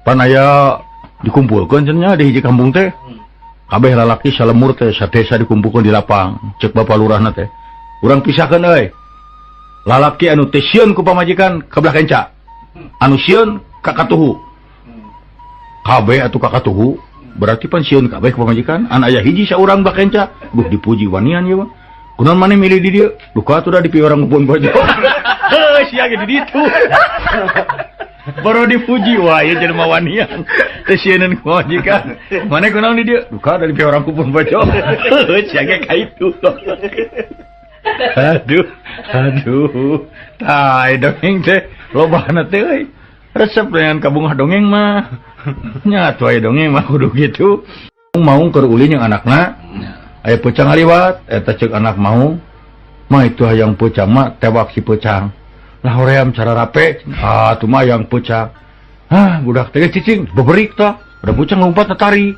Pan aya dikumpulkeun cenah di hiji kampung teh. Kabeh lalaki salemur teh sadesa dikumpulkeun di lapang. Cek bapak lurahna teh. Urang pisahkeun euy. Lalaki anu teu sieun ku pamajikan ka belah kenca. Anu sieun ka katuhu. Kabeh atuh ka katuhu berarti pan sieun kabeh ku pamajikan. An aya hiji saurang belah kenca, duh dipuji wanian ieu mah. Kunaon maneh milih di dieu? Duka atuh da di piwarang ngumpul bojo. Heuh sia ge di ditu. Baru dipuji wah ieu jelema wanian. Teu sieuneun ku pamajikan. Maneh kunaon di dieu? Duka da di piwarang ngumpul bojo. Heuh sia ge ka itu. Aduh, aduh. Tah dongeng teh lobana teh euy. Resep dengan kabungah dongeng mah. Nya atuh aya dongeng mah kudu kitu. Maung keur ulin jeung anakna. Aya peucang ngaliwat, eta ceuk anak maung. Mah itu hayang peucang mah tewak si peucang. Lah hoream cara rape, ah tuh mah hayang peucang. Hah, budak teh cicing beberik tah. Udah peucang lompat tari.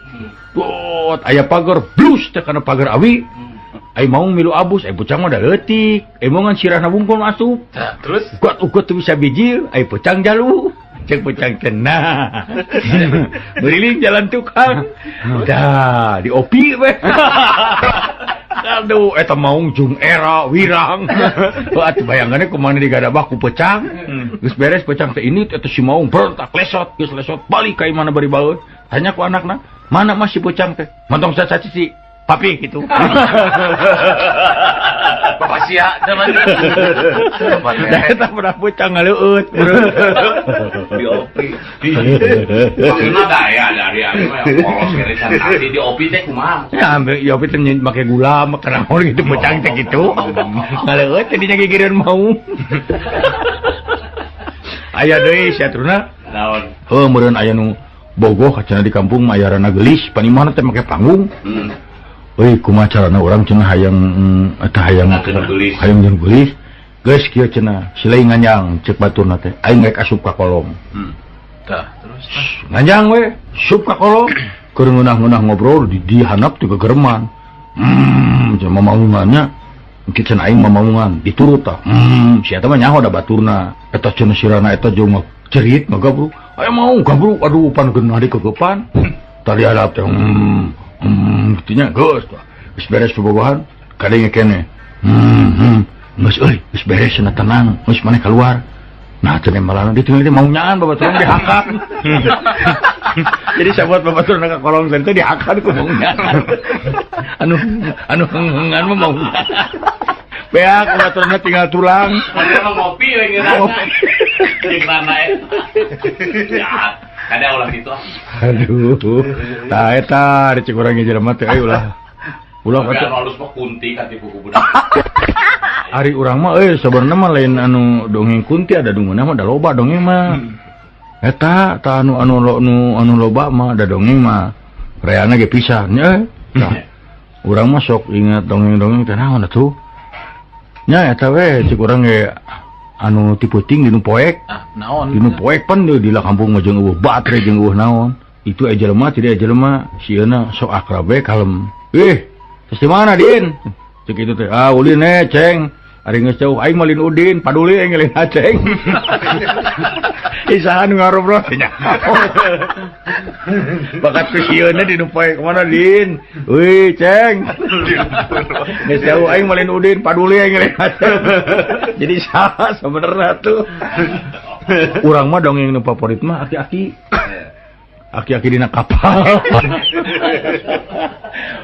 Bot, aya pagar blus teh kana pagar awi. Ai maung milu abus, ai peucang mah da leutik. Ai maung ngan sirahna wungkul asup. Tah, terus ugot-ugot teu bisa bijil, ai peucang jalu. Cek peucang kena. Beriling jalan tukang. Dah, diopi we. Aduh, eta maung jung era wirang. Wah, atuh bayangannya kumaha digadabah ku peucang. Geus beres peucang teh ini eta si maung berontak lesot, geus lesot balik ka imahna bari baeud. Tanya ku anakna, mana mah si peucang teh? Montong sacaci papi gitu. Bapak sia zaman. Da eta pernah peucang ngaleueut. Di opi. Maksudna daya dari anu mah polos kere can di opi teh kumaha? Ya ambil di opi teh make gula, make naon gitu peucang teh gitu. Ngaleueut jadinya gigireun mau. Aya deui sia truna. Naon? Heuh meureun aya nu bogoh cenah di kampung mah aya rana geulis, panimahna teh make panggung. Euy kumaha carana urang cenah hayang eta hayang hayang jeung geulis. Geus kieu cenah, silai nganjang ceuk baturna teh. Aing rek asup ka kolom. Tah, terus nganjang we, asup ka kolom. Keur ngeunah-ngeunah ngobrol di handap teh gegereman. Cenah mamaungannya. Engke cenah aing mamaungan, diturut tah. Sia teh mah nyaho da baturna. Eta cenah sirana eta jeung cerit ngagabruk. Aya mau gabruk, aduh pan geunah dikegepan. Tadi hadap teh gitunya geus geus beres bobogohan kadenge keneh. Geus euy, geus beres cenah tenang, geus maneh keluar. Nah cenah malana ditinggal teh mau nyaan babaturan dihakan. Jadi sabuat babaturan ka kolong teh dihakan ku mau nyaan. Anu anu henghengan mah mau nyaan. Beak babaturanna tinggal tulang. Mana mah ngopi we ngeunahna. Jeung rana eta. Ya, kada ulah kitu ah. Aduh. Tah eta dicek urang ge jelema teh euy ulah. Ulah kata halus mah kunti ka tipu ku budak. Ari urang mah euy sabenerna mah lain anu dongeng kunti ada dungeuna mah da loba dongeng mah. Eta tah anu anu anu anu loba mah da dongeng mah. Reana ge pisan nya. Tah. Urang mah sok ingat dongeng-dongeng teh naon atuh. Nya eta we cek urang ge anu ti peuting dinu poek. Ah, naon? Dinu poek pan di la kampung mah jeung eueuh batre jeung eueuh naon. Itu aya jelema tidak aya jelema sieuna sok akrab we kalem. Ih, terus di mana Din? Cek itu teh, ah ulin ceng. Ari geus jauh aing mah lin Udin, paduli aing lain Aceng. Isahan ngarobrol nya. Bakat ku sieuna dinu poek mana Din? Wih, Ceng. Geus jauh aing mah lain Udin, paduli aing lain Aceng. Jadi salah sebenarnya tuh. Urang mah dongeng nu favorit mah aki-aki. Aki-aki dina kapal.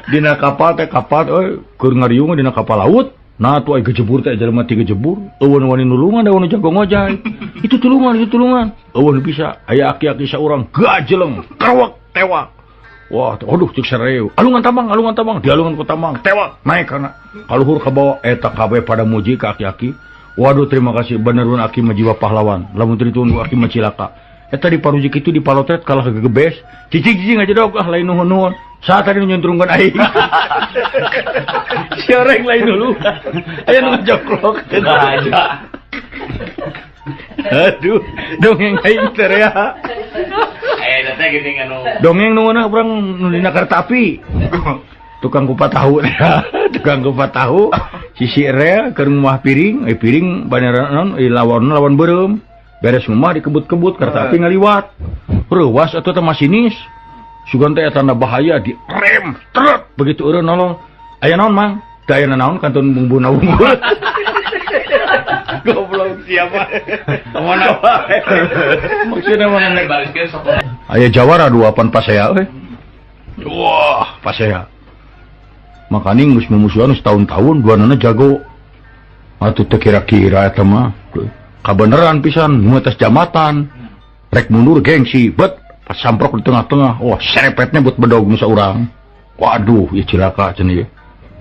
Dina kapal teh kapal euy keur ngariung dina kapal laut. Nah tuh ai gejebur teh jelema ti gejebur, eueun wani nulungan da wani jago ngojay. Itu tulungan, itu tulungan. Eueun bisa aya aki-aki saurang gajeleng, kerewek tewak. Wah, aduh cek sareu. Alungan tambang, dialungan ku tambang, tewak naik kana. Kaluhur ka bawah eta kabeh pada muji ka aki-aki. Waduh terima kasih benerun aki mah jiwa pahlawan. Lamun teu ditunggu aki mah cilaka. Eta di paruji kitu di palotret kalah gegebes. Cicing-cicing aja dok, ah lain nuhun-nuhun. Saat tadi nyuntrungkeun aing. Si orang lain dulu. Aya nu ngajoklok. Aja. Aduh, dongeng aing teh rea. Aya teh geuning anu. Dongeng nu ngeunah urang nu dina kereta api. Tukang kupat tahu teh. Tukang kupat tahu sisi rel keur ngumah piring, piring banera naon lawan lawan beureum. Beres ngumah dikebut-kebut kereta api ngaliwat. Reuwas atuh teh masinis. Sugan teh tanda bahaya di rem truk begitu eureun nolong. Aya naon Mang? Teu aya naon kantun bumbuna unggul. Goblok siapa? Mana wae. Maksudna mana nek Baliskeun sok. Aya jawara dua pan pasea euy. Wah, pasea. Makaning geus mumusuhan setahun-tahun duanana jago. Atuh teu kira-kira eta mah. Kabeneran pisan nu atas jambatan. Rek mundur gengsi, bet pas samprok di tengah-tengah. Wah, serepetnya buat bedog nu saurang. Waduh, ieu cilaka cenah ieu.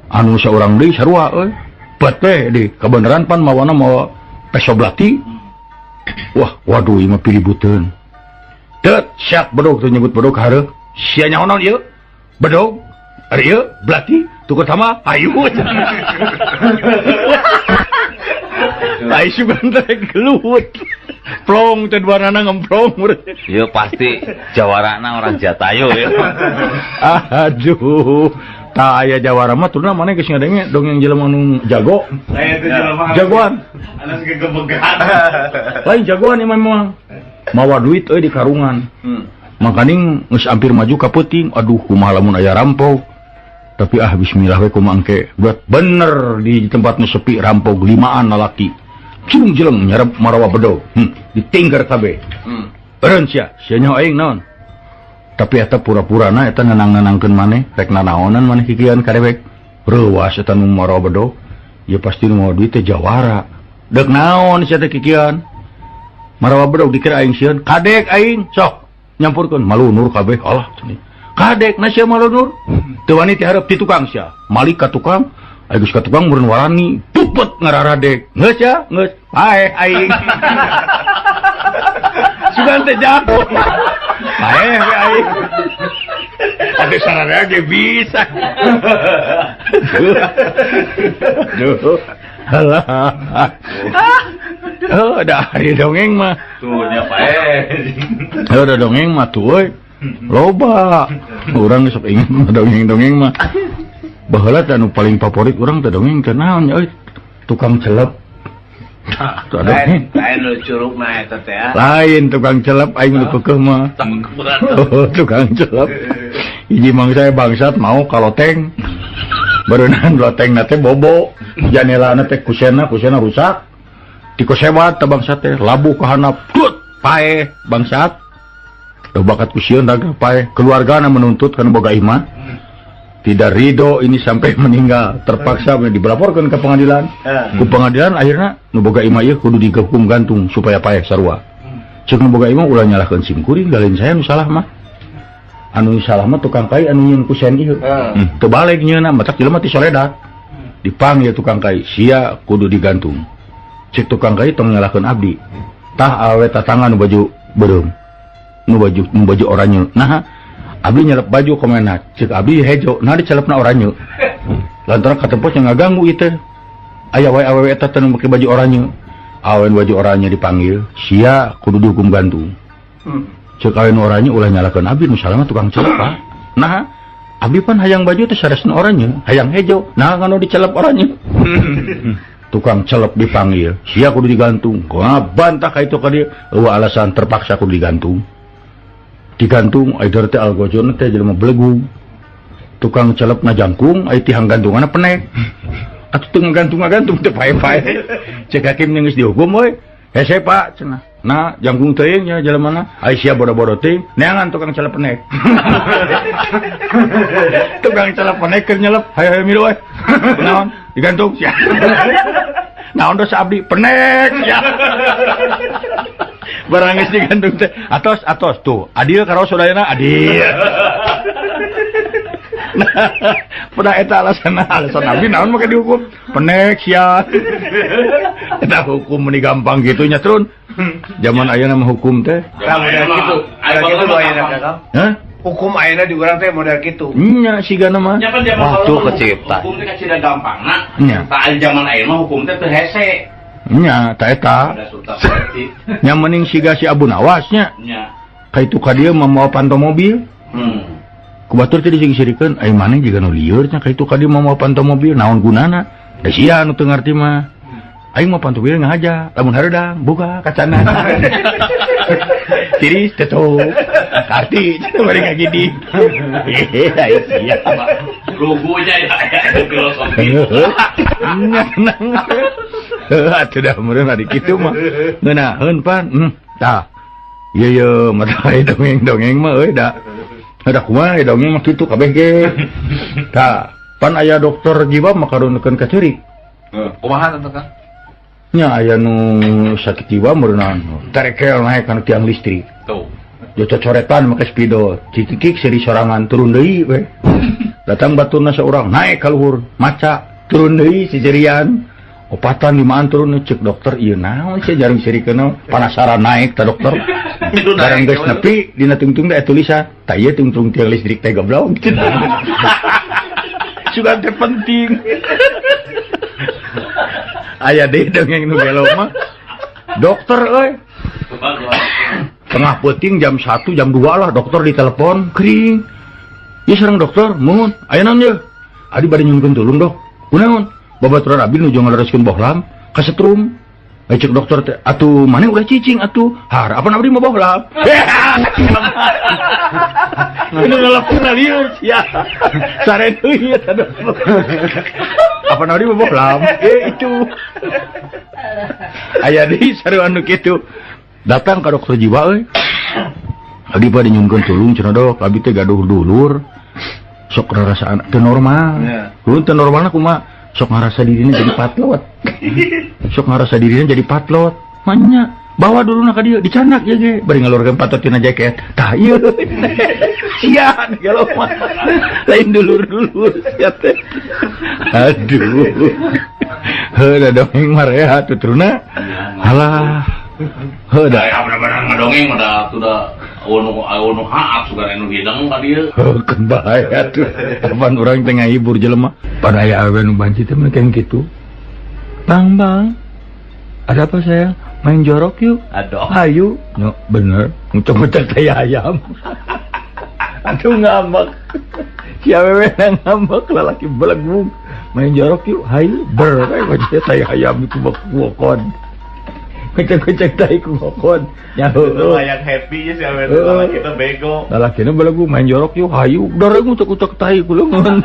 Anu saurang deui sarua euy. Bet teh di kabeneran pan mawana mawa peso belati. Wah, waduh ieu mah piributeun. Tet, siap bedog teh nyebut bedog hareuh. Sia nyaho naon ieu? Bedog. Ari ieu belati tukur sama ayu. Ai sugan teh gelut. Plong teh duanana ngemplong. Ieu pasti jawarana orang Jatayu ya. Aduh. Tah aya jawara mah turuna maneh geus ngadenge dongeng jelema nu jago. Saya teh jelema. Jagoan. Anas gegebegan. Lain jagoan ieu mah. Mawa duit euy di karungan. Makaning geus hampir maju ka peuting. Aduh kumaha lamun aya rampok. Tapi ah bismillah we kumaha engke. Buat bener di tempat nu sepi rampok limaan lalaki. Cilung jeleng nyarep marawa bedog. Ditinggar kabeh. Eureun sia, sia nyaho aing naon. Tapi eta pura-purana eta nenang-nenangkeun maneh, rek nanaonan maneh kikian karewek. Reuwas eta nu marawa bedog. Ya pasti nu mawa duit teh jawara. Deuk naon sia teh kikian? Marawa bedog dikira aing sieun, kadek aing sok nyampurkeun malunur kabeh. Alah cenah. Kadek na sia malunur. Teu wani ti hareup ti tukang sia. Malik ka tukang, aya geus ka tukang meureun warani, pupet ngararadek. Geus sia, geus. Paeh aing. Sugan teh jago. Paeh we aing. Atuh sararea ge bisa. Duh. Alah. Oh, da ari dongeng mah. Tuh nya paeh. Oh, da dongeng mah tuh euy. Loba. Urang sok inget mah dongeng-dongeng mah. Baheula teh anu paling favorit urang teh dongeng teh naon nya euy? Tukang celep. Tuh ada Lain, lain nu curugna eta teh. Lain tukang celep aing nu kekeuh mah. Oh, tukang celep. Hiji mangsa bangsat mau ka loteng. Berenang loteng na teh bobo. Janelana teh kusena, kusena rusak. Dikosebat teh bangsat teh labuh ka handap. Tut, paeh bangsat. Teu bakat ku sieun dagang paeh. Keluargana menuntut kana boga imah. Tidak ridho ini sampai meninggal, terpaksa dilaporkan ke pengadilan. Ku pengadilan akhirnya nu boga imah ieu kudu dihukum gantung supaya paeh sarua. Ceuk nu boga imah ulah nyalahkeun sim kuring, lain saya nu salah mah. Anu salah mah tukang kai anu nyieun kusen ieu. Teu balik nyieunna matak jelema ti soledat. Dipanggil tukang kai, sia kudu digantung. Ceuk tukang kai tong nyalahkeun abdi. Tah awe tatangan nu baju beureum. Nu baju oranye. Nah, abdi nyelep baju komena, cek abdi hejo, nah dicelepna oranye. Lantaran katempos yang ngaganggu ieu teh. Aya wae awewe eta teh nu make baju oranye. Awen baju oranye dipanggil, sia kudu dihukum gantung. Cek awen oranye ulah nyalakeun abdi, nu salah mah tukang celep Pak. Nah, abdi pan hayang baju teh saresna oranye, hayang hejo, nah nganu dicelep oranye. Tukang celep dipanggil, sia kudu digantung. Kumaha bantah ka itu ka dieu, eueuh alasan terpaksa kudu digantung. Digantung aider teh algojona teh jelema belegug. Tukang celep ngajangkung ai tihang gantunganna penek. Atuh teu ngagantung-ngagantung teh pae-pae. Cek hakim geus dihukum we. Hese Pak cenah. Nah, jangkung teuing nya jelemana. Ai sia bodo-bodo teuing, neangan tukang celep penek. Tukang celep penek keur nyelep, hayo-hayo milu we. Naon? Digantung sia. Naon dosa abdi penek sia. Barang geus digantung teh. Atos atos tuh, adil karo sadayana adil. Nah, pada eta alasan abdi naon make dihukum? Penek sia. Eta hukum meni gampang kitu nya turun. Zaman ayeuna mah hukum teh. Tah model kitu. Model kitu ayeuna Kang. Hah? Hukum ayeuna di urang teh model kitu. Nya sigana mah. Nya kan zaman Waktu kecipta. Hukum teh kacida gampangna. Nya. Tah zaman ayeuna mah hukum teh teu hese. Nya, ta eta. Nya mending siga si Abu Nawas nya. Nya. Ka itu ka dieu mah mawa panto mobil. Ku batur teh disigi-sirikeun, ai maneh jiga nu lieur nya ka itu ka dieu mah mawa panto mobil, naon gunana? Da sia nu teu ngarti mah. Aing mah panto mobil ngahaja, lamun hareudang buka kacana. Tiris tutup. Karti bari ngagidi. Hehehe sia. Lugunya ya filosofi. Nang. Heuh atuh da meureun ari kitu mah. Ngeunaheun pan. Tah. Ieu ye mata dongeng-dongeng mah euy da. Da kumaha dongeng mah kitu kabeh ge. Tah, pan aya dokter jiwa mah karunukeun ka ceurik. Kumaha teh Kang? Nya aya nu sakit jiwa meureunana terekel naek kana tiang listrik. Tuh. Cocoretan make spidol, cikikik seri sorangan turun deui we. Datang baturna saurang naek ka luhur, maca turun deui sisirian. Opatan limaan turun cek dokter ieu naon sia jarang sirikeun panasaran naek ta dokter. Barang geus nepi dina tungtung teh tulisan, tah ieu tungtung tiang listrik teh goblok. Sugan teh penting. Aya deui dongeng nu gelo mah. Dokter euy. Tengah peuting jam 1 jam 2 lah dokter ditelepon kering. Ieu sareng dokter, muhun. Aya naon ye? Adi bade nyungkeun tulung dok. Kunaon? Babaturan abdi nuju ngalereskeun bohlam kasetrum. Ai cek dokter teh, atuh maneh ulah cicing atuh. Har, apan abdi mah bohlam. Ini ngelepon lieur sia. Sare deui eta dokter. Apan abdi mah bohlam. Itu. Aya deui sarua anu kitu. Datang ka dokter jiwa euy. Abdi bade nyungkeun tulung cenah dok, abdi teh gaduh dulur. Sok rarasaan teu normal. Kudu teu normalna kumaha? Sok ngarasa dirinya jadi patlot. Sok ngarasa dirinya jadi patlot. Manya bawa dulu nak ka dieu dicandak ye ge bari ngalurkeun patot tina jaket. Tah ieu. Sia gelo mah. Lain dulur-dulur sia teh. Aduh. Heuh da dongeng mah rehat tuturna. Halah. Heuh da. Aya bener-bener ngadongeng mah da atuh da anu haat sugan anu hidang ka dieu. Heuh keun bae atuh. Kapan urang teh ngahibur jelema. Pan aya awewe nu banci teh mah kitu. Bang, bang. Ada apa sayang? Main jorok yuk. Aduh. Ayo. No, bener. Ngucap-ngucap tai ayam. Aduh ngambek. Si awewe ngambek lalaki belegung. Main jorok yuk. Hayu. Ber. Kayak tai ayam itu bokon. Kucek-kucek tai ku bokon. Ya heueuh. Yang happy si awewe lalaki teh bego. Lalakina belegung main jorok yuk. Hayu. Doreng ngucek-ngucek tai ku leungeun.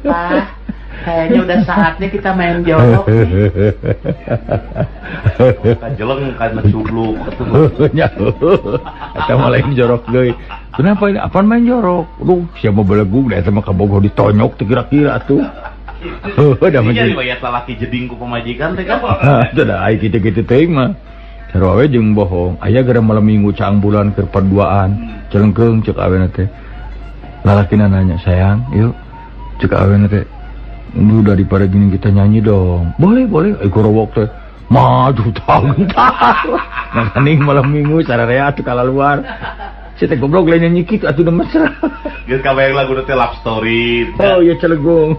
Pak, kayaknya udah saatnya kita main jorok nih. Kajeleng kan mencubluk. Nya. Eta mah lain jorok deui. Kenapa ini? Apaan main jorok? Duh, siapa belegung da eta mah kabogoh ditonyok teu kira-kira atuh. Heuh, da mah jadi bayar lalaki jeding ku pamajikan teh kan. Teu da ai kitu-kitu teuing mah. Sarua we jeung bohong. Aya gara malam minggu caang bulan keur paduaan, celengkeung ceuk awena teh. Lalakina nanya, "Sayang, yuk." Ceuk awena teh, "Lu daripada gini kita nyanyi dong." Boleh, boleh. Ai gorowok teh. Maju tah. Makaning malam minggu sararea atuh kalaluar. Si teh goblok lain nyanyi kitu atuh da mesra. Geus kabayang lagu teh love story. Oh iya celegung.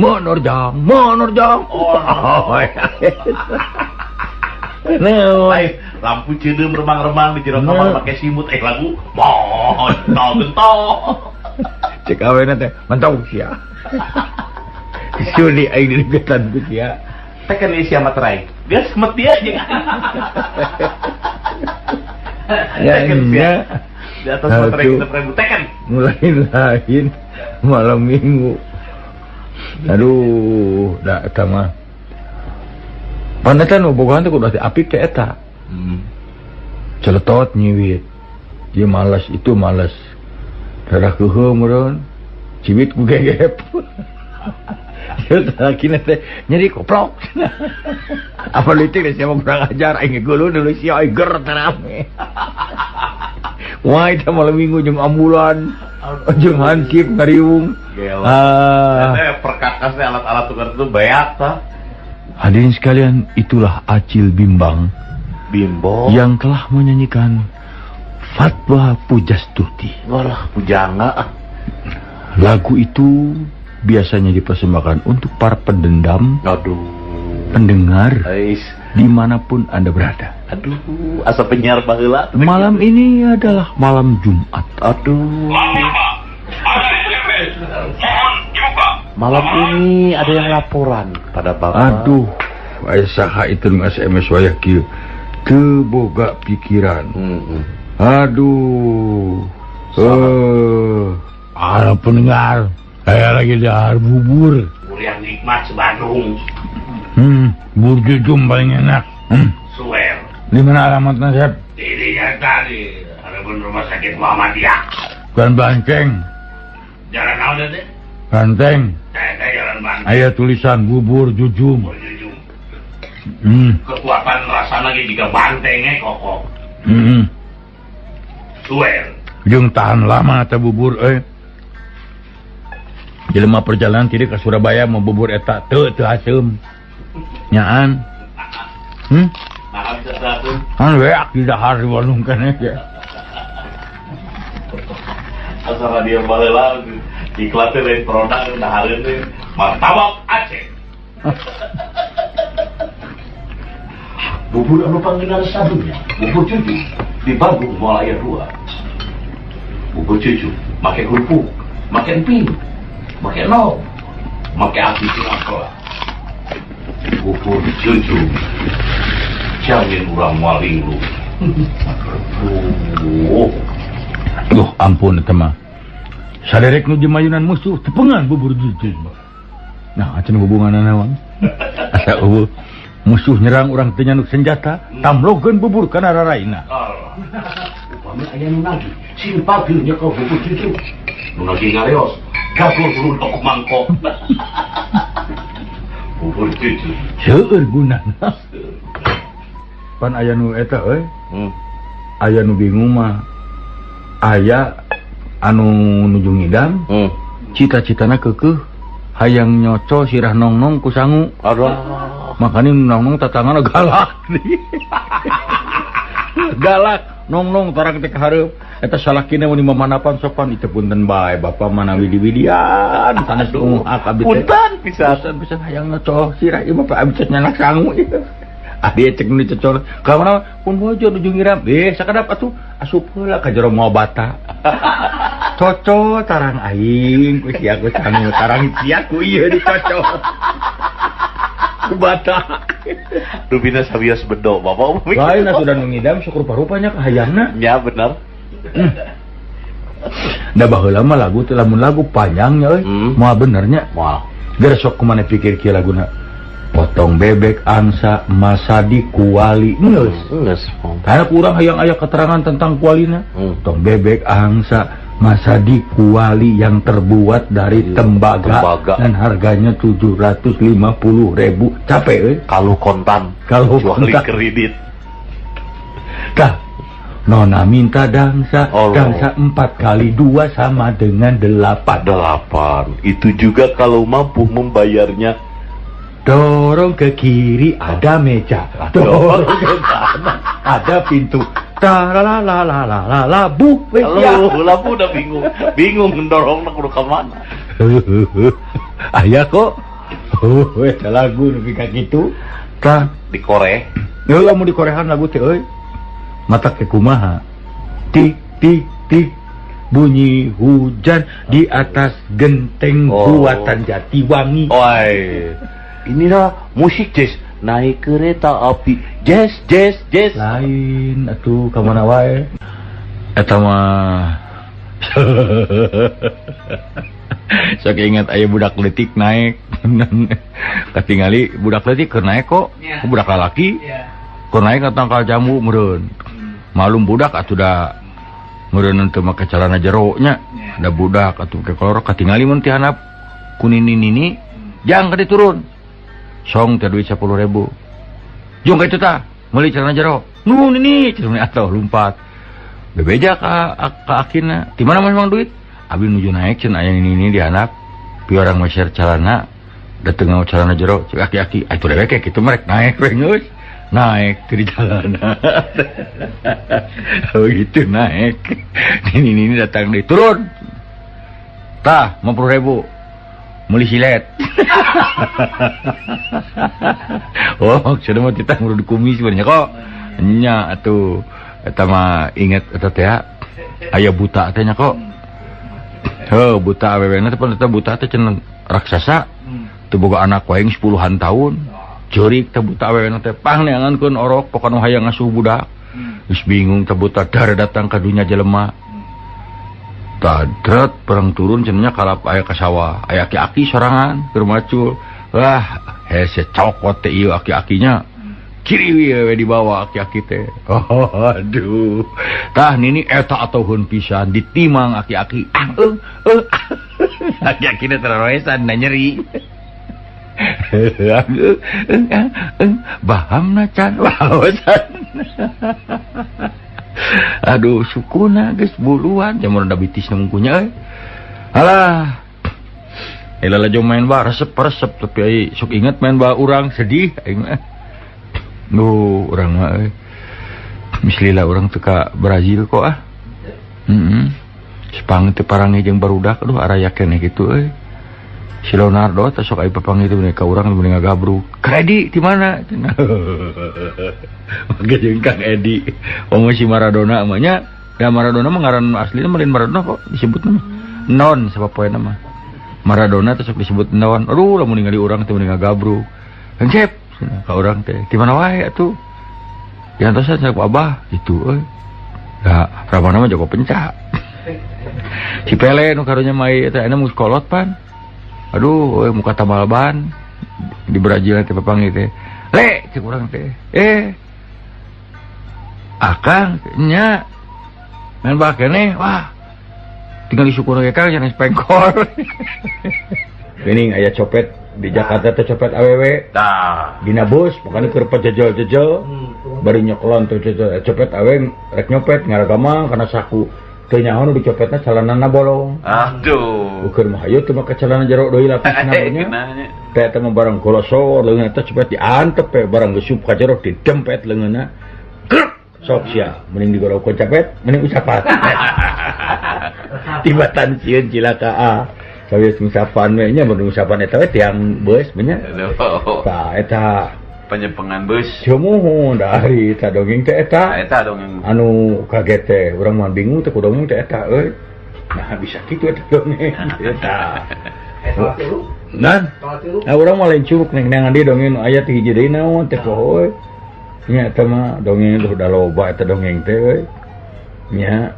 Menerjang, menerjang. Oh. Nah, lampu ceudeum remang-remang di jero kamar make simut lagu montol gentol. Cek awena teh mantau sia. Suli aing digetan ku sia. Teh kan sia materai. Dia semet dia aja. Ya, ya. Di atas materai kita prebu teken. Mulai lain malam minggu. Aduh, da eta mah. Paneta nu bogohan teh kudu apik teh eta. Celetot nyiwit. Dia malas itu malas. Darah keuheuh meureun. Ciwit ku gegep. Lalakina teh nyeri koplok. Apa leutik deh siapa kurang ajar aing geuleuh deui sia aing ger terame. Wah, itu malam minggu jeung ambulan, jeung hansip ngariung. Ah, perkakas teh alat-alat tukar itu banyak tah. Hadirin sekalian, itulah Acil Bimbang. Bimbo yang telah menyanyikan Fatwa Pujastuti. Walah, pujangga. Lagu itu biasanya dipersembahkan untuk para pendendam. Aduh. Pendengar. Ais. Dimanapun Anda berada. Aduh, asa penyiar baheula. Malam ini adalah malam Jumat. Aduh. Malam ini ada yang laporan pada Bapak. Aduh, aya saha itu nu SMS wayah kieu. Teu boga pikiran. Aduh. Para pendengar, saya lagi dahar bubur. Bubur yang nikmat se-Bandung. Bubur jujum paling enak. Suwer. Di mana alamatnya, Sep? Di tadi, harapan rumah sakit Muhammadiyah. Bukan Banteng. Jalan apa teh? Banteng. Saya jalan Banteng. Aya tulisan bubur jujum. Bubur jujum. Kekuatan rasa lagi jika bantengnya kokoh. Suwer. Jeung tahan lama teh bubur euy. Jelema perjalanan tidak ke Surabaya mau bubur eta teu teu haseum. Nyaan. Kan weak di dahar di warung kan ya. Asal dia baheula iklan teh lain produk dahareun teh martabak Aceh. Bubur anu panggenar sadunya, bubur cucu di Bandung moal aya dua. Bubur cucu make kerupuk, make emping, make no, make api sinakola. Bubur cucu jamin urang moal linglung. Duh ampun eta mah. Saderek nu jemayunan musuh tepengan bubur cucu. Nah, acan hubunganna naon? Asa eueuh musuh nyerang urang teu nyanuk senjata, tamlogeun bubur kana raraina. Upami aya nu nagih, sing pageur nyekel bubur cucu. Nu nagih ngareos, gabur buru mangkok. Bubur cucu. Seueur gunana. Pan aya nu eta euy. Aya nu bingung mah. Aya anu nuju ngidam. Cita-citana keukeuh hayang nyoco sirah nongnong ku sangu. Aduh. Makanya nongnong tatangana galak. Galak nongnong tarang teh ka hareup. Eta salakina mun mamanapan sopan itu punten bae bapak manawi diwidian sanes hak abdi teh. Punten pisan. Pisan hayang nyoco sirah ieu bapak abdi teh nyanak sangu ieu. Adi cek nu dicocol. Ka mana pun bojo nuju ngiram. Sakadap atuh asup heula ka jero moal bata. Cocol tarang aing ku sia ku sangu tarang sia ku ieu dicocol. Ku bata. Rupina sawios bedo bapak. Lain atuh da nu ngidam sok rupa-rupanya kahayangna. Ya bener. Da baheula mah lagu teh lamun lagu panjangnya euy. Moal benernya. Moal. Geus sok kumaha pikir kieu laguna. Potong bebek angsa masa di kuali geus. Geus. Karena kurang hayang aya keterangan tentang kualina. Potong bebek angsa masa di kuali yang terbuat dari tembaga dan harganya 750.000. Capek euy. Kalau kontan, kalau kontan kredit. Tah, nona minta dangsa, dangsa 4 kali 2 sama dengan 8. 8. Itu juga kalau mampu membayarnya. Dorong ke kiri ada meja, dorong ke kanan ada pintu. Ta la la la la la la bu. Lalu udah bingung, bingung mendorong nak ke mana. Ayah kok, eta lagu nepi ka kitu. Tah di Korea. Heula mun di Korean lagu teh euy. Mata ke kumaha? Tik tik tik bunyi hujan di atas genteng buatan Jatiwangi. Oi. Inilah musik jazz, naik kereta api, jazz, jazz, jazz. Lain atuh ka mana wae. Eta mah. Sok ingat aya budak leutik naik. Katingali budak leutik keur naik kok, yeah. Budak lalaki. Yeah. Keur naik ka tangkal jambu meureun. Malum budak atuh da meureun teu make calana jero nya. Yeah. Da budak atuh ke kolor katingali mun ti handap ku nini-nini jang ka diturun. Song teh duit 10.000. Jung ka itu tah, meuli celana jero. Nuhun ini, cenah atuh lumpat. Bebeja ka akina. Di mana memang duit? Abi nuju naik cenah aya nini di handap. Pi orang meser celana, dateng ngau celana jero, cek aki-aki, atuh dewek kitu merek naik we geus. Naik di celana. Begitu naik. Nini datang deui, turun. Tah, 50.000. Meuli silet. Oh, maksudnya mah kita ngurus kumis sebenarnya kok. Nya atuh eta mah inget eta teh aya buta teh nya kok. Heuh, buta awewena teh pan eta buta teh cenah raksasa. Teu boga anak wae 10-an tahun. Ceurik teh buta awewe teh pang neangankeun orok pokona hayang ngasuh budak. Geus bingung teh buta dar datang ka dunya jelema. Tadrat perang turun cenah kalap aya ka sawah, aya aki-aki sorangan keur macul. Wah, hese cokot teh ieu aki-akinya. Kiri we dibawa aki-aki teh. Oh, aduh. Tah nini eta atoheun pisan ditimang aki-aki. Ah, aki-aki teh teraroesan na nyeri. Bahamna can waosan. Aduh sukuna geus buluan jamur da bitis mungkunya euy. Alah. Lalajo main ba resep-resep tapi ai sok inget main ba urang sedih aing mah. Duh, urang mah euy. Mislila urang teu ka Brazil kok ah. Heeh. Sepang teh parangi jeung barudak aduh araya keneh kitu euy. Si Leonardo teh sok aya papanggih teh ka urang mending ngagabruk. Kang Edi di mana? Make jeung Kang Edi. Omo si Maradona mah nya. Da Maradona mah ngaran aslina mah lain Maradona kok disebutna mah. Non sapopoena mah. Maradona teh sok disebut non. Aduh lamun ningali urang teh mending ngagabruk. Encep ka urang teh. Di mana wae atuh? Diantosan ku Abah itu euy. Da Ramana mah jago pencak. Si Pele nu karunya mah ieu teh anu kolot pan. Aduh, euy muka tambal ban di Brazil teh papanggih teh. Le, cek urang teh. Akang nya main bal keneh, wah. Tinggal disyukur ge Kang jangan pengkor. Geuning aya copet di Jakarta teh copet awewe. Tah. Dina bus, pokona keur pejejel-jejel. Bari nyoklon teh copet awewe rek nyopet ngaragamang kana saku. Teu nyaho nu dicopetna calanana bolong. Aduh. Ukur mah hayu teu make calana jero deui lapisna nya. Teh eta mah barang golosor leungeunna teh copet diantep we barang geus ka jero didempet leungeunna. Krek sok sia mending digorok capet mending ucapan. Tibatan sieun cilaka ah. Sawios ngusapan we nya mun ngusapan eta we tiang beus nya. Tah eta penyepengan bus. Sumuhun dari eta dongeng teh eta. Eta dongeng. Anu kaget teh, urang mah bingung teh ku dongeng teh eta euy. Nah bisa kitu eta dongeng eta. Nan. Nah urang mah lain curug neng neangan di dongeng nu aya teh hiji deui naon teh poho euy. Nya eta mah dongeng udah loba eta dongeng teh euy. Nya.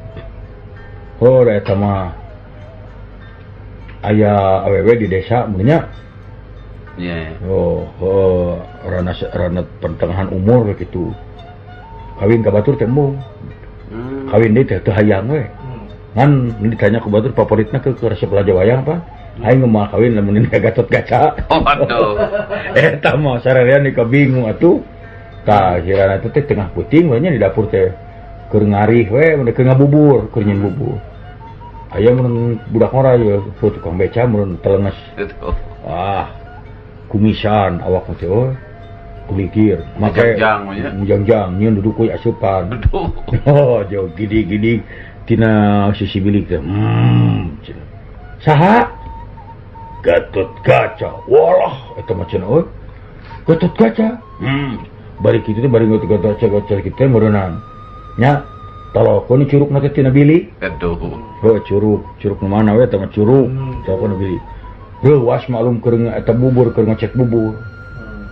Oh eta mah aya awewe di desa mun nya. Yeah. Oh, rana pertengahan umur gitu. Kawin ka batur teh embung. Kawin deui teh teu hayang we. Ngan ditanya ku batur favoritna ke resep raja wayang apa? Aing mah kawin lamun ka Gatot Kaca. Oh, aduh. Eta mah sarerean ka bingung atuh. Tah si rana teh tengah peuting we nya di dapur teh keur ngarih we mun keur ngabubur, keur nyeun bubur. Aya mun budak ngora ye tukang beca mun telenges. Wah. Kumisan awak teh oh kulikir make jangjang nyeun duduk we asupan. Oh jauh gidi-gidi tina sisi bilik teh. Saha Gatot Kaca. Walah eta mah cenah euy. Gatot Kaca. Bari kitu teh bari Gatot Kaca Gatot kitu meureunang. Nya talokeun curugna teh tina bilik. Aduh. Heuh curug, curug nu mana we eta mah curug. Talokeun bilik. Reuwas maklum keur eta bubur keur ngecek bubur.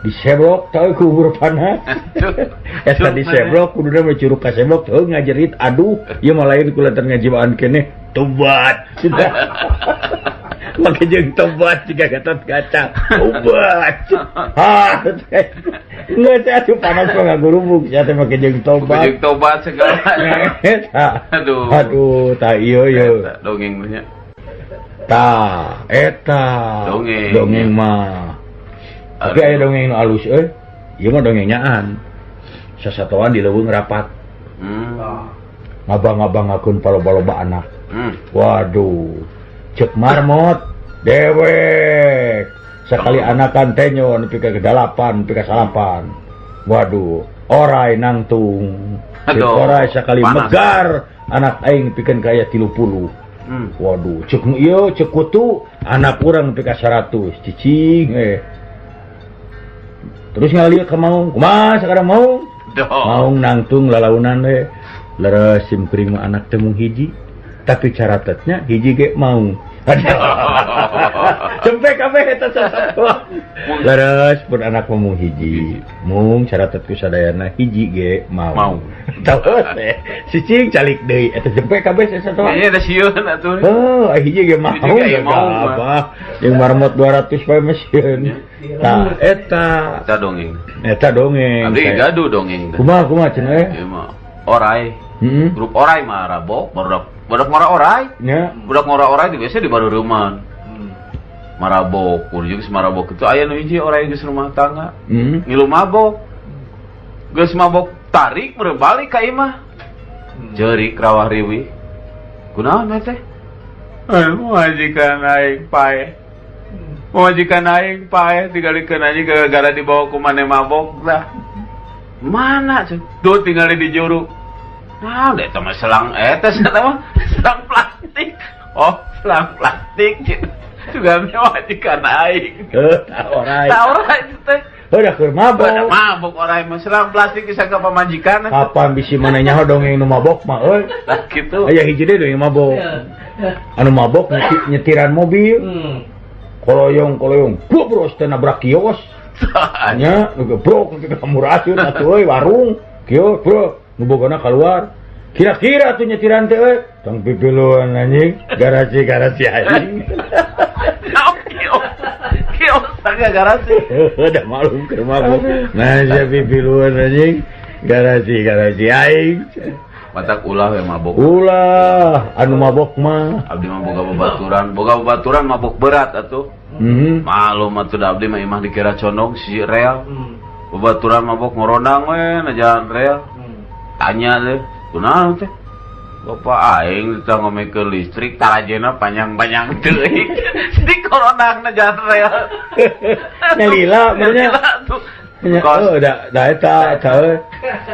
Diseblok tah ku bubur panas. Eta diseblok kuduna mah curug kaseblok heuh ngajerit aduh ieu mah lain kulantaran ngajiwaan keneh tobat. Make jeung tobat jiga Gatot Kaca. Tobat. Ha. Geus atuh panas mah ngagurubug sia teh make jeung tobat. Jeung tobat segala. Aduh. Aduh tah ieu ieu. Dongeng nya. Ta eta dongeng mah. Tapi aya dongeng nu alus euy. Ieu mah dongeng nyaan. Sasatoan di leuweung rapat. Ngabang-ngabangakeun paloba-loba anak. Waduh. Cek marmot dewek. Sakali anakan tenyo nepi ka 8, nepi ka 9. Waduh, orai nangtung. Cek orai sakali megar anak aing pikeun ka aya 30. Waduh, cek nu ieu cek kutu anak urang nepi ka 100 cicing Terus ngalieu ka maung, kumaha sakarang maung? Maung nangtung lalaunan we. Leres sim kuring mah anak teh mung hiji. Tapi caratatnya hiji ge maung. Cempe kabeh eta sasatoan. Leres pun anak mung hiji. Mung syarat ku sadayana hiji ge mau. Terus teh cicing calik deui eta jempe kabeh sasatoan. Nya da sieun atuh. Heuh, hiji ge mau. Apa? Jeung marmot 200 bae mah sieun. Tah eta. Eta dongeng. Eta dongeng. Abdi gaduh dongeng. Kumaha kumaha cenah eh? Ieu mah orai. Grup orai mah rabok, budak ngora orai. Nya. Budak ngora orai di biasa di bareureman. Marabok, kudu geus marabok itu aya nu hiji orai geus rumah tangga. Ngilu mabok. Geus mabok tarik balik ka imah. Jeurik rawah riwih. Kunaon teh? Majikan aing paeh. Majikan aing paeh tingalikeun anjing gara-gara dibawa ku maneh mabok tah. Mana ceu? Duh tingali di juru. Nah, eta mah selang eta mah selang plastik. Oh, selang plastik. Juga majikan aing. Heuh, tah orai. Tah orai teh. Heuh, da keur mabok. Da mabok orai mah selang plastik bisa ka pamajikan. Kapan bisi maneh nyaho dongeng nu mabok mah euy. Tah kitu. Aya hiji deui dongeng mabok. Anu mabok nyetiran mobil. Koloyong-koloyong, bobros teh nabrak kios. Nya, nu gebrok nu kamurasieun atuh euy warung. Kios, bro, nu bogona kaluar. Kira-kira tuh nyetiran teh euy. Tong pipiluan anjing, garasi-garasi anjing. Kios. Kios tangga garasi. Udah malum keur mabok. Nah, sia pipiluan anjing, garasi-garasi aing. Matak ulah we mabok. Ulah, anu mabok mah. Abdi mah boga babaturan mabok berat atuh. Malum atuh da abdi mah imah dikira condong si rel. Babaturan mabok ngorondang we na jalan rel. Tanya teh, kunaon teh? Bapak aing teh ngomekeun listrik tarajena panjang-panjang teuing. Di korondang na jalan rel. Nyalila bener. Oh, da eta eta euy.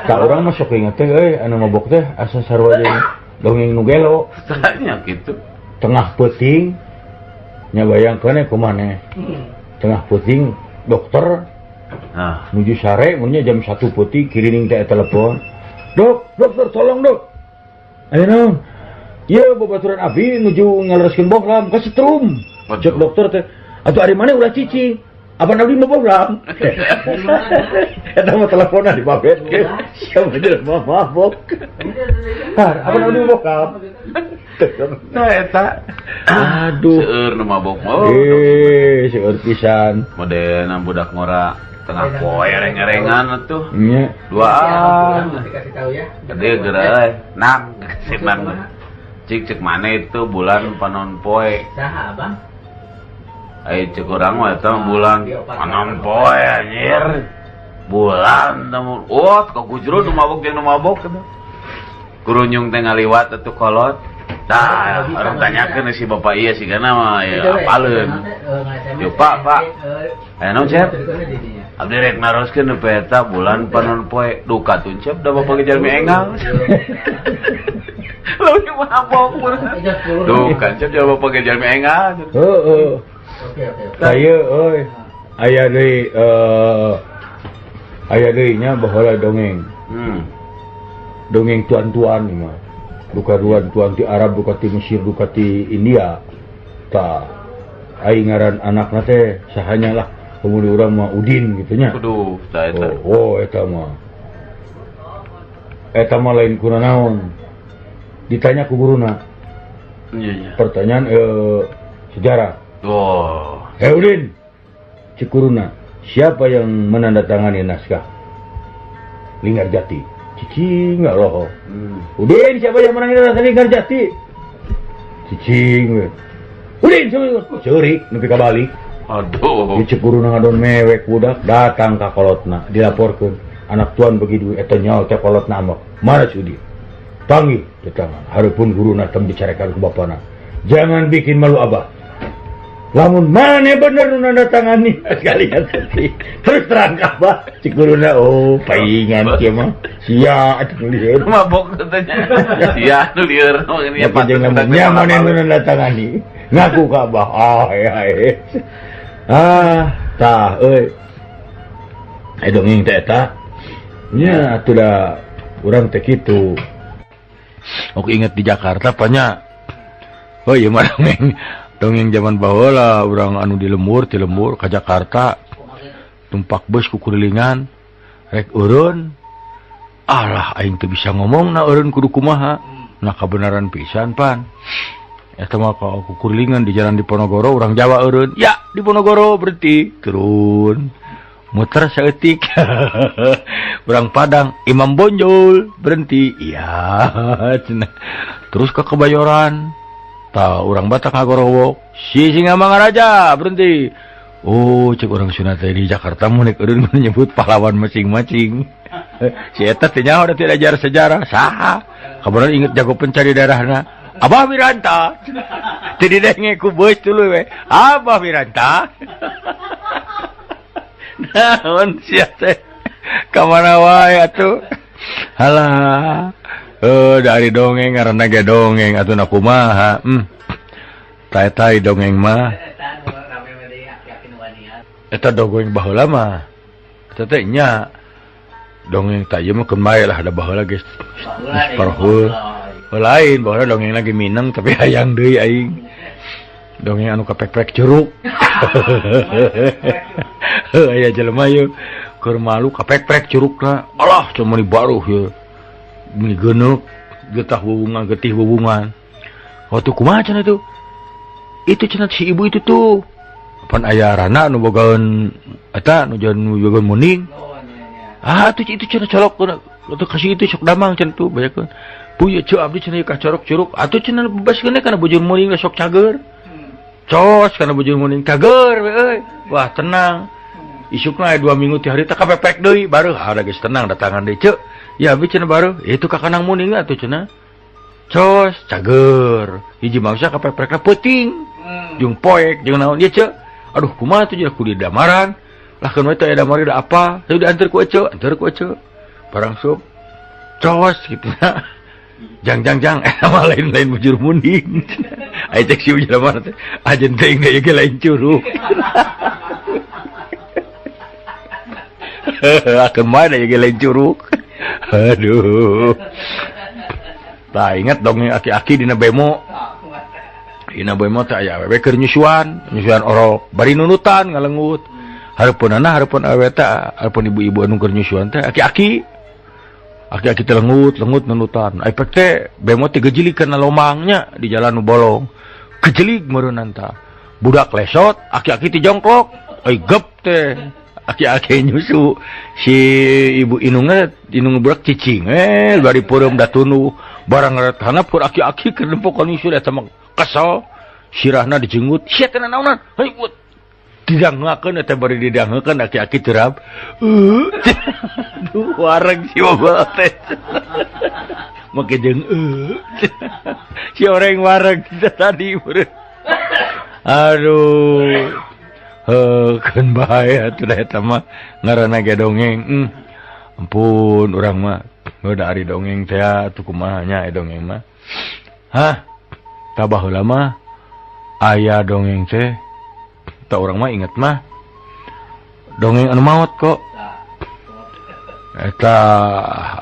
Ka urang mah sok inget teh euy anu mabok teh asa sarua jeung dongeng nu gelo. Tanya kitu. Tengah peuting nya bayangkeun kumaha Tengah peuting dokter. Nah, nuju sare mun nya jam 1 peuting kirining teh telepon. Dok, dokter tolong dok. Ayo naon? Ieu babaturan abdi nuju ngalereskeun bohlam ka setrum. Cek dokter teh, atuh ari maneh ulah cicing. Apa nabi mau bohlam? Eta mah teleponan di babet. Siapa jelema mabok? Har, apa nabi mau bohlam? Nah eta. Aduh. Seueur nu mabok mah. Seueur pisan. Modelna budak ngora tengah poe reng-rengan atuh. Nya. Duaan. Kasih tahu ya. Gede geura euy. Nang sinan. Cik cek mana itu bulan panon poe. Saha abang? Ai cek urang mah eta bulan panon poe anjir. Bulan temu. Oh, ka gujro nu mabok jeung nu mabok kitu. Kurunyung teh ngaliwat atuh kolot. Tah, urang tanyakeun si bapak ieu sigana mah ya apaleun. Yo Pak, Pak. Aya naon Cep? Abdi rek naroskeun nu eta bulan panon poe duka tuncep da bapak ge jalmi enggal. Leuwih mabok. Duka Cep da bapak ge jalmi enggal. Heeh. Oke, oke. Saya euy aya deui aya deui nya baheula dongeng. Dongeng tuan-tuan mah. Duka tuan-tuan ti Arab, duka ti Mesir, duka ti India. Tah aing ngaran anakna teh sahanya lah. Kemudian urang mah Udin gitu nya. Aduh, tah eta. Oh, eta mah. Eta mah lain kuna naon. Ditanya ku guruna. Iya, iya. Pertanyaan sejarah. Oh. Hei Udin, cek guruna, siapa yang menandatangani naskah Linggarjati? Cicing nggak loh. Udin, siapa yang menandatangani Linggarjati? Cicing. Udin, siapa yang ceurik nepi ka balik. Aduh. Cek guruna ngadon mewek budak datang ka kolotna dilaporkeun anak tuan begitu eta nyaho teh kolotna amok. Mana si Udin? Panggil datangan. Hareupeun guruna tem dicarekan ku bapana. Jangan bikin malu abah. Lamun mana bener nu nandatangani sekalian sedih. Terus terang ka abah cek guruna oh paingan kieu mah sia atuh lieur. Mabok katanya. Sia anu lieur nya jeung lamun nya mana nu nandatangani ngaku ka abah. Ah ya. Ah tah euy. Ai dongeng teh eta nya atuh da urang teh kitu. Aku inget di Jakarta banyak. Oh iya mah dongeng. Dongeng zaman baheula urang anu di lembur ti lembur ka Jakarta tumpak bus ku kurilingan rek eureun alah aing teu bisa ngomong na eureun kudu kumaha nah kabenaran pisan pan eta mah ka kukurilingan di jalan Diponegoro urang Jawa eureun ya Diponegoro berhenti turun muter saeutik urang Padang Imam Bonjol berhenti iya terus ke Kebayoran tah urang Batak ngagorowok si Singamangaraja berhenti. Oh cek urang Sunda teh di Jakarta mun rek eureun menyebut pahlawan masing-masing. Si eta teh nyaho da teu ajar sejarah saha kabaran inget jago pencari daerahna Abah Wiranta teu didenge ku beus tuluy we Abah Wiranta. Naon sia teh ka mana wae atuh halah dari dongeng ngaranna ge dongeng atuh na kumaha tai-tai dongeng mah eta dongeng baheula mah eta teh nya dongeng tah ieu mah keun bae lah da baheula geus parhul lain baheula dongeng lagi mineng tapi hayang deui aing dongeng anu kapek-pek curug aya jelema ieu keur malu kapek-pek curugna alah cuma di baruh ieu meni geuneup getah wuwungan getih wuwungan waktu kumaha cenah itu cenah si ibu itu tuh pan aya rana nu bogaeun eta nu bogaeun muning ah tuh itu cenah colok atuh kasih itu sok damang cenah tuh banyakeun puy ceu abdi cenah ka corok curug atuh cenah bebaskeun kana bujur muning sok cager cos kana bujur muning cager we euy wah tenang isukna aya 2 minggu ti harita kapepek deui baru ah geus tenang datangan deui ceu ya abdi cenah baru itu ka kanang muning atuh cenah cos cager hiji mangsa kapeprekna peuting jeung poek jeung naon ieu ceu aduh kumaha tuh jeung kudu damaran lah keun we teh aya damari da apa teu dianteur ku eceu anteur ku eceu barang sup cos kitu jang jang jang mah lain-lain bujur muning aya cek si jelema teh ajen teuing deui ge lain curug akeun mah da ge lain curug. Aduh. Tah inget dongeng aki-aki dina bemo. Dina bemo teh aya awewe keur nyusuan, nyusuan orok, bari nunutan ngalengut. Hareupeunana hareupeun awewe teh, hareupeun ibu-ibu anu keur nyusuan teh aki-aki. Aki-aki teh lengut, lengut nunutan. Ai pek teh bemo teh gejelig kana lomangnya di jalan nu bolong. Gejelig meureunnan tah. Budak lesot, aki-aki teh jongklok. Ai gep teh. Aki-aki nyusu si ibu inungna inung budak cicing bari peureum da tunduh barang ngaretana pur aki-aki keur nempo ka nyusu eta mah kesel sirahna dijenggut sia teh naonan heuy didangeukeun eta bari didangeukeun aki-aki terap aduh wareg si bapak teh make jeung si oreng wareg tadi aduh keun bae atuh da eta mah ngaranna ge dongeng. Ampun urang mah da ari dongeng teh atuh kumaha nya dongeng mah. Hah? Tah baheula mah aya dongeng teh tah urang mah inget mah dongeng anu maot kok. Eta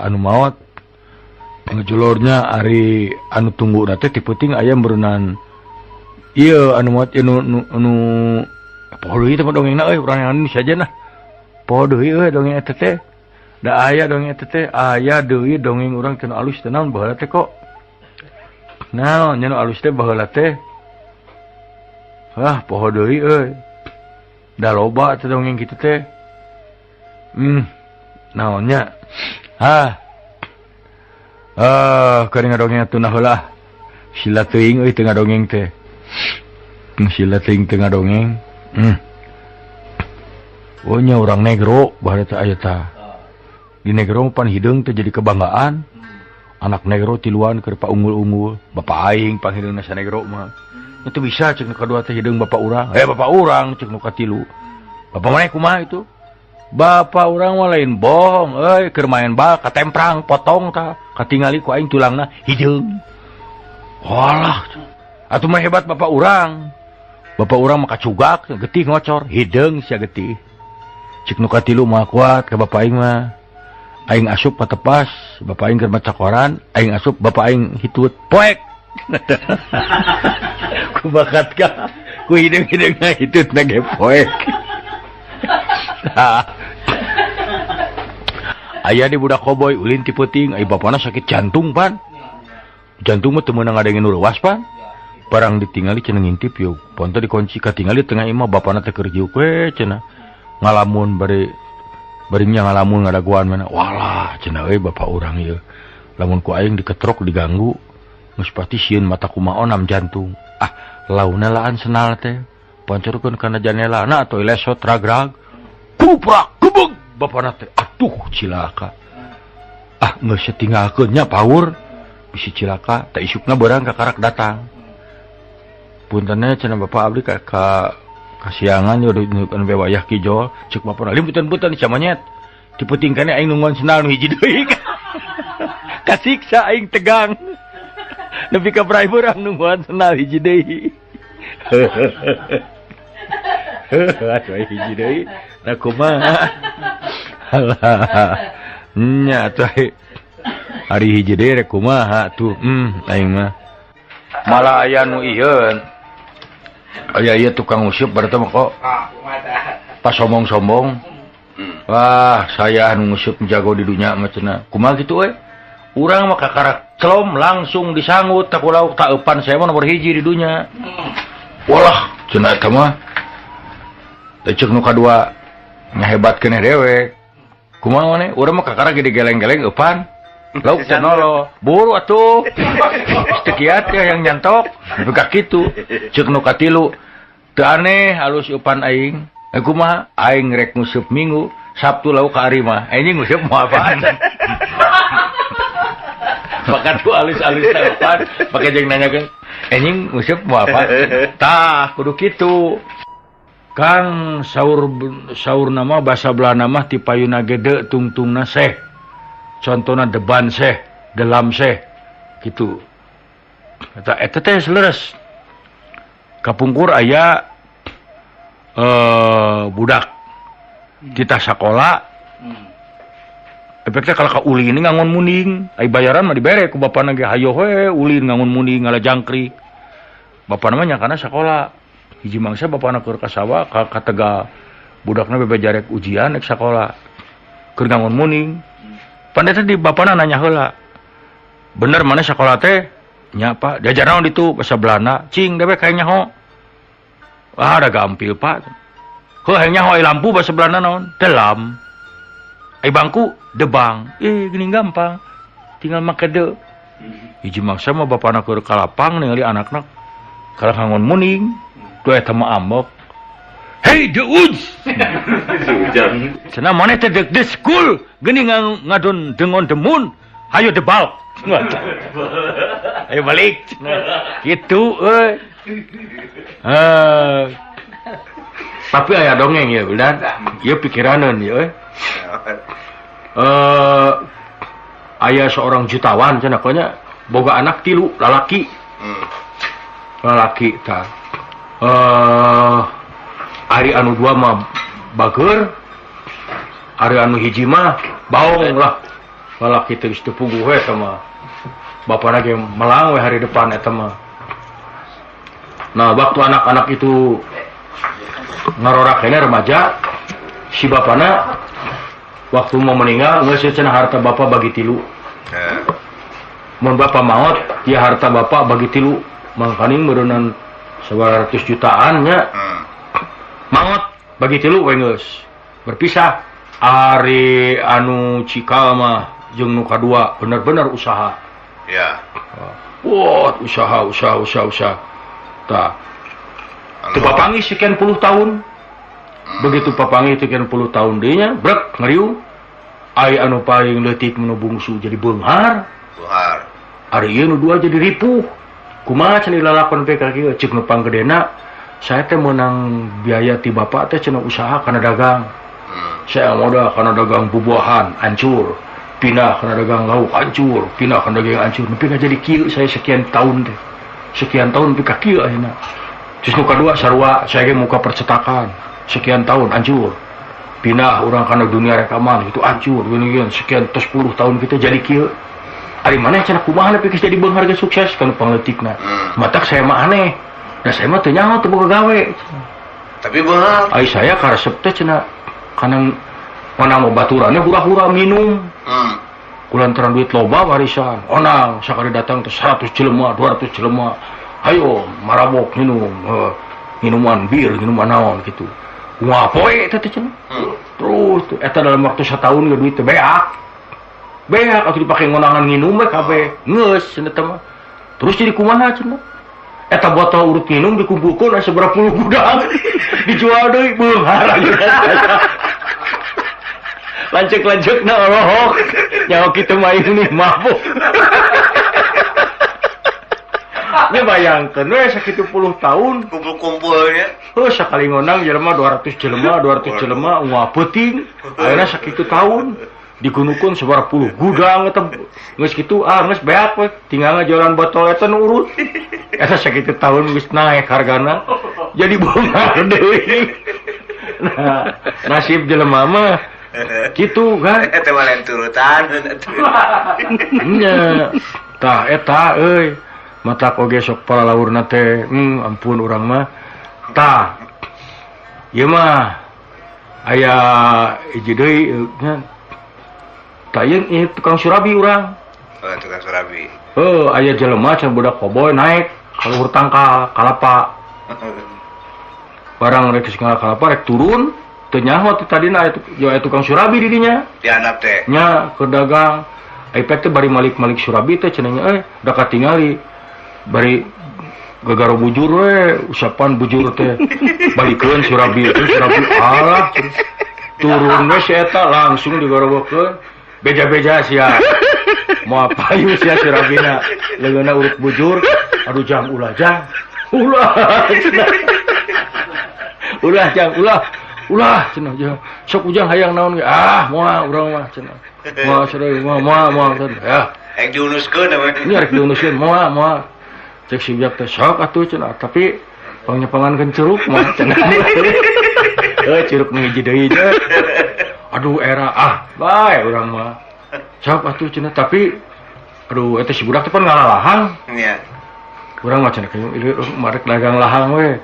anu maot ngejulurnya ari anu tungguna teh ti peuting aya meureunnan ieu anu maot anu poho deui teh dongengna euy urang anu saja nah. Poho deui euy dongeng eta teh. Da aya dongeng eta teh, aya deui dongeng urang teu alus teh naon baheula teh kok. Naon nya nu alus teh baheula teh. Hah, poho deui euy. Da loba teh dongeng kitu teh. Naon nya? Hah. Keur ngadongeng atuh nah heula. Sila teuing euy teu ngadongeng teh. Sila teuing teu ngadongeng. Oh nya urang negro baheula teh aya tah. Di negro pan hideung teh jadi kebanggaan. Anak negro tiluan keur paunggul-unggul. Bapak aing panghideungna sanegro mah. Itu bisa cek nu kadua teh hideung bapak urang. Bapak urang cek nu katilu. Bapak maneh kumaha itu? Bapak urang mah lain bohong euy keur main bal katemprang potong tah katingali ku aing tulangna hideung. Walah atuh mah hebat bapak urang. Bapak urang mah kacugak getih ngocor hideung sia getih. Cek nu katilu mah kuat ka bapak aing mah. Aing asup patepas, bapak aing keur maca koran, aing asup bapak aing hitut poek. Ku bakat ka ku hideung-hideungna hitutna ge poek. Aya di budak koboy ulin ti peuting, ai bapana sakit jantung pan. Jantung mah teu meunang ngadengin nu leuwas pan. Barang ditingali cenah ngintip yeuh. Ponto dikunci katingali tengah imah bapana teh keur jiuk we cenah. Ngalamun bari barinya ngalamun ngadaguan mana. Walah cenah euy bapak urang ieu. Lamun ku aing diketrok diganggu geus pasti sieun mata kumaha onam jantung. Ah, launa laan senal teh. Pancorkeun kana janela na atoy lesot ragrag. Kuprak gebeg bapana teh. Aduh cilaka. Ah geus tinggalkeun nya paur. Bisi cilaka teh isukna beurang kakarak datang. Puntenna cenah bapak abdi ka kasiangan ieu nu wayah kijol ceuk bapana limputan-putan camanyet. Diputing kene aing nungguan senal nu hiji deui. Kasiksa aing tegang. Nepi ka prai beurang nungguan senal hiji deui. Atuh hiji deui. Nah kumaha? Alah. Nya atuh ari hiji deui rek kumaha tuh. Aing mah. Malah aya nu ieu. Aya ieu tukang useup berarti mah kok. Pas sombong-sombong. Wah, saya anu nguseup jago di dunya mah cenah. Kumaha kitu euy? Urang mah kakarak celom langsung disanggut tak lauk tak eupan saya mah nomor hiji di dunya. Walah, cenah eta mah. Teh ceuk nu kadua nyahebat keneh dewek. Kumaha maneh? Urang mah kakarak gede geleng-geleng eupan. Lauk teh nolo. Buru atuh. Geus teu kiat ya yang nyantok. Nepi ka kitu. Ceuk nu katilu teu aneh halus eupan aing. Kumaha? Aing rek nguseup Minggu, Sabtu lauk ka Ari mah. Anjing nguseup mau apaan? Maka tuh alus-alus eupan, pake jeung nanyakeun, anjing nguseup mau apa? Tah, kudu kitu. Kang saur saur nama basa Belanda mah ti payuna gede tungtungna seh. Contona deban seh, delam seh. Kitu. Eta eta teh leres. Kapungkur aya budak kita sakola. Efeknya kalau ka ulin ini ngangon munding, ai bayaran mah dibere ku bapana ge hayo we ulin ngangon munding ngala jangkrik. Bapana mah nyakana sakola. Hiji mangsa bapana keur ka sawah ka Tegal. Budakna bebe jarek ujian rek sakola. Keur ngangon munding. Pan eta di bapana nanya heula. Bener mana sakola teh? Nya Pak, diajar naon ditu basa Belanda. Cing dewek hayang nyaho. Wah, ada gampil Pak. Heuh hayang nyaho ai lampu basa Belanda naon? Delam. Ai bangku debang. Gini gampang. Tinggal make de. Hiji mangsa mah bapana keur ka lapang ningali anakna kalah ngangon munding. Duh eta mah ambek. Hey de uj. Cenah maneh teh dek de school geuning ngadon dengon demun. Hayo debal. Ayo balik. Gitu euy. Tapi aya dongeng ya, udah. Ieu pikiraneun ieu euy. Aya seorang jutawan cenah nya boga anak tilu lalaki. Lalaki tah. Ari anu dua mah bager, ari anu hiji mah baong lah. Lalaki teh geus teu puguh we eta mah. Bapana ge melang we hari depan eta mah. Nah, waktu anak-anak itu ngarorak kene remaja, si bapana waktu mau meninggal geus cenah harta bapak bagi tilu. Mun bapak maot, ya harta bapak bagi tilu. Mangkaning meureunnan 100 jutaan nya. Maot bagi tilu we geus. Berpisah. Ari anu cikal mah jeung nu kadua bener-bener usaha. Ya. Wah, usaha usaha usaha usaha. Tah. Teu papanggih sekian puluh tahun. Begitu papanggih sekian puluh tahun deui nya, brek ngariung. Ai anu paling leutik nu bungsu jadi beunghar. Beunghar. Ari ieu nu dua jadi ripuh. Kumaha cenah lalakon teh ka kieu ceuk nu panggedena, saya teh meunang biaya ti bapak teh cenah usaha kana dagang. Saya modal kana dagang bubuahan hancur, pindah kana dagang lauk hancur, pindah kana dagang hancur. Nepi ka jadi kieu saya sekian tahun teh. Sekian tahun nepi ka kieu ayeuna. Terus nu kadua sarua saya ge muka percetakan sekian tahun hancur. Pindah urang kana dunia rekaman itu hancur gini-gini sekian tos 10 tahun kita jadi kieu. Ari maneh cenah kumaha nepi geus jadi beunghar geus sukses kan pangleutikna. Matak saya mah aneh. Da saya mah teu nyaho teu boga gawe. Tapi beunghar. Ai saya karesep teh cenah kana onang baturanna hura-hura minum. Kulantaran duit loba warisan. Onang sakali datang teh 100 jelema, 200 jelema. Ayo marabok minum, minuman bir, minuman naon gitu. Kumaha poe teh cenah. Terus tuh eta dalam waktu setahun ge duit teh beak. Beak atuh dipake ngonangan nginum we kabeh. Geus cenah teh mah. Terus jadi kumaha cenah? Eta botol urut minum dikumpulkeun aya seberapa puluh gudang. Dijual deui beunghar. Lanceuk-lanceukna olohok. Nyawa kitu mah ini mabuk. Nya bayangkeun we sakitu puluh tahun kumpul-kumpulnya. Heuh sakali ngonang jelema 200 jelema, 200 jelema unggal peuting. Ayeuna sakitu tahun digunukeun sabaraha puluh gudang eta geus kitu ah geus beak we tinggal ngajualan botol eta nu urut. Eta sakitu tahun geus naek hargana jadi beunghar deui. Nah, nasib jelema mah kitu kan. Eta mah lain turutan. Nya tah eta euy matak oge sok palalaurna teh ampun urang mah tah ieu mah aya hiji deui nya. Tayeng ieu tukang surabi urang. Oh, tukang surabi. Heuh, aya jelema cenah budak koboy naik ka luhur tangkal kalapa. Barang rek geus ngala kalapa rek turun, teu nyaho teh tadina aya tukang surabi di dinya. Di handap teh. Nya keur dagang. Ai teh bari malik-malik surabi teh cenah nya euy da katingali. Bari gagaro bujur we, usapan bujur teh. Balikeun surabi teh surabi alah. Turun we si eta langsung digorowokeun. Beja-beja sia. Moal payu sia surabina. Leungeunna urut bujur. Aduh jang ulah jang. Ulah. Ulah jang ulah. Ulah cenah jang. Sok ujang hayang naon ge? Ah, moal urang mah cenah. Moal sareng moal moal moal ya. Rek diunuskeun we. Nya rek diunuskeun moal moal. Cek si ujang teh sok atuh cenah, tapi pangnyepangankeun curug mah cenah. Heuh curug nu hiji deui teh. Aduh era ah bae urang mah. Sok atuh cenah tapi aduh eta si budak teh pan ngalalahang. Nya. Urang mah cenah ieu marek dagang lahang we.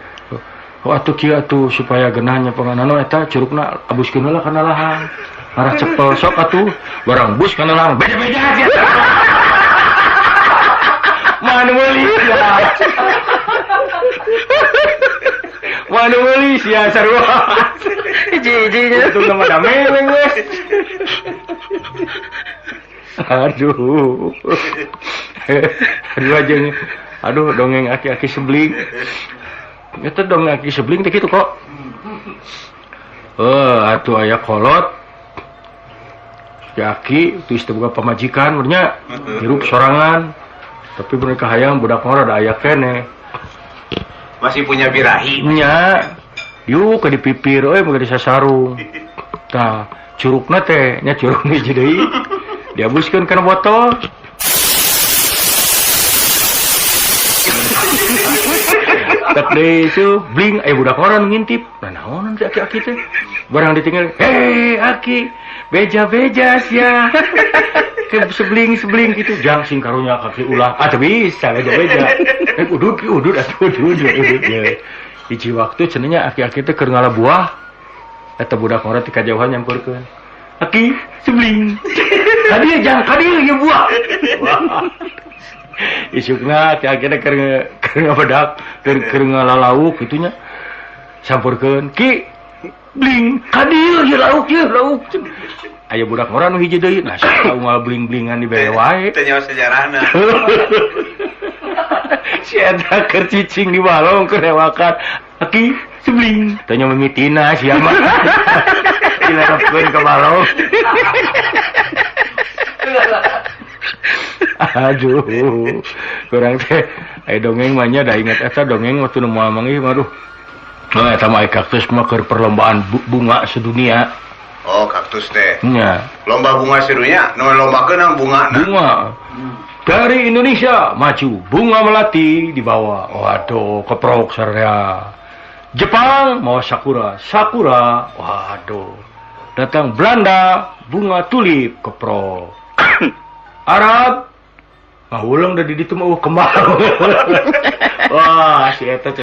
Oh atuh kieu atuh supaya geunah nyepangan eta curugna abuskeun heula kana lahang. Arah cepel sok atuh barang bus kana lahang beja-beja sia. Manu meuli sia. Manu meuli sia sarua. Hiji-hiji itu nama dame geus. Aduh. Aduh aja. Aduh dongeng aki-aki sebling. Eta dongeng aki sebling teh kitu kok. Atuh aya kolot. Si aki teu boga pamajikan nya hirup sorangan. Tapi mereka hayang budak mah rada aya keneh. Masih punya birahi nya. Yuk ke dipipir euy moga disasarung. Tah, curugna teh nya curug hiji deui. Diabuskeun kana botol. Tak deui bling aya budak orang ngintip. Nah naonan si aki-aki teh? Barang ditinggal, "Hei aki, beja-beja sia." Ke sebling-sebling gitu, jang sing karunya kaki ulah. Ah teu bisa beja-beja. Udud udud atuh udud udud. Hiji waktu cenah aki-aki teh keur ngala buah. Eta budak ngora ti kajauhan nyamperkeun. Aki sebling. Kadieu jang kadieu ieu buah. Isukna aki-aki teh keur ngabedak, keur ngalalauk kitu nya. Samperkeun, "Ki, bling, kadieu ieu lauk ieu lauk." Aya budak ngora nu hiji deui. Nah, sia unggal bling-blingan dibere wae. Teu nyaho sejarahna. Si eta keur cicing di balong keur rewakan. Aki sebling. Teu nyaho mimitina sia mah. Dilarapkeun ka balong. Aduh, kurang teh. Aya dongeng mah nya da inget eta dongeng waktu nu moal manggih mah aduh. Nah, eta mah kaktus mah keur perlombaan bunga sedunia. Oh, kaktus teh. Nya. Lomba bunga sedunia, nu lombakeun bunga. Bunga. Dari Indonesia maju bunga melati dibawa. Waduh, keprok sararea. Jepang mau sakura, sakura. Waduh. Datang Belanda bunga tulip keprok. Arab ngahuleng da di ditu mah kembang. Wah, si eta